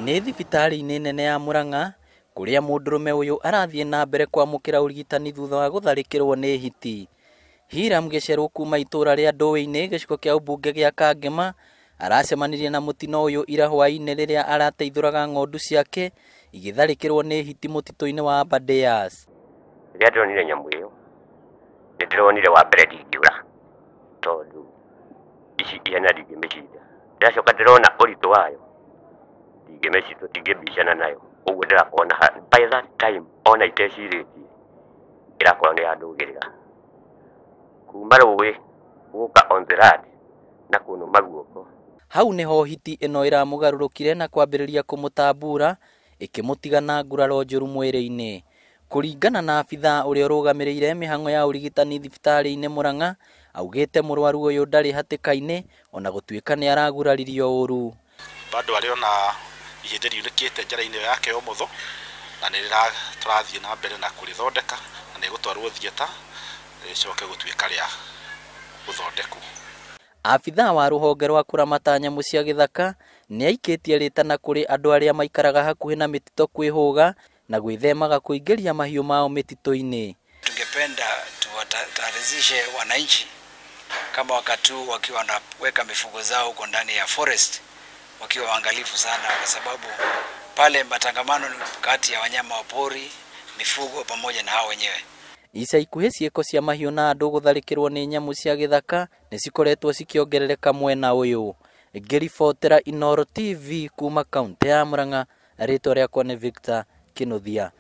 Nĩ thibitarĩ-inĩ nene ya Murang'a kũrĩa mũndũrũme ũyũ arathiĩ na mbere kwamũkĩra ũrigitani thutha wa gũtharĩkĩrwo nĩ hiti. Hiram Gĩcerũ kuma itũra rĩa Ndũĩ-inĩ gĩcigo kĩa ũmbunge gĩa Kangema aracemanirie na mũtino ũyũ ira hwaĩ-inĩ rĩrĩa arateithũraga ng'ondu ciake igĩtharĩkĩrwo nĩ hiti mũtitũ-inĩ wa Aberdares. Rĩrĩa ndĩronire nyamũ ĩyo, nĩ ndĩronire wa mbere ndingĩũra tondũ ici ihenya ndingĩmĩcinda. Ndĩracoka ndĩrona ũritũ wayo, ndingĩmĩcinda, tũtingĩbicana nayo. Ũguo ndĩrakorwo na by that time ona itecirĩtie ĩrakorwo nĩ yandũgĩrĩra. Kuma rũĩ gũka on the land na kũnũma guoko. Hau nĩho hiti ĩno ĩramũgarũrũkire na kwambĩrĩria kũmũtambura ĩkĩmũtiga na nguraro njũru mwĩrĩ-inĩ. Kũringana na abithaa ũrĩa ũrũgamĩrĩire mĩhang'o ya ũrigitani thibitarĩ-inĩ Murang'a, augĩte mũrwaru ũyũ ndarĩ hatĩka-inĩ ona gũtuĩka nĩ araguraririo ũru. Bado arĩ ona ihĩndĩ riunĩkĩte njara-inĩ ĩyo yake ya ũmotho na nĩ tũrathiĩ na mbere na kũrĩthondeka na nĩ gũtwarwo theatre rĩcoke gũtuĩka rĩa gũthondekwo. Abithaa wa rũhonge rwa kũramata nyamũ cia gĩthaka nĩ aikĩtie rĩtana kũrĩ andũ arĩa maikaraga hakuhĩ na mĩtitũ kwĩhũga na gwĩthemaga kũingĩria mahiũ mao mĩtitũ-inĩ. Tungependa tuwatahadharishe wananchi kama wakati huu wakiwa wanaweka mifugo zao huko ndani ya forest, wakiwa waangalifu sana, kwa sababu pale matangamano ni kati ya wanyama wa pori, mifugo pamoja na hao wenyewe. Ica ikuhĩ ciĩko cia mahiũ na andũ gũtharĩkĩrwo nĩ nyamũ cia gĩthaka nĩ cikoretwo cikĩongerereka mwena ũyũ. Ngĩribotera Inooro TV kuma kaunti ya Murang'a, rĩtwa rĩakwa nĩ Victor Kinuthia.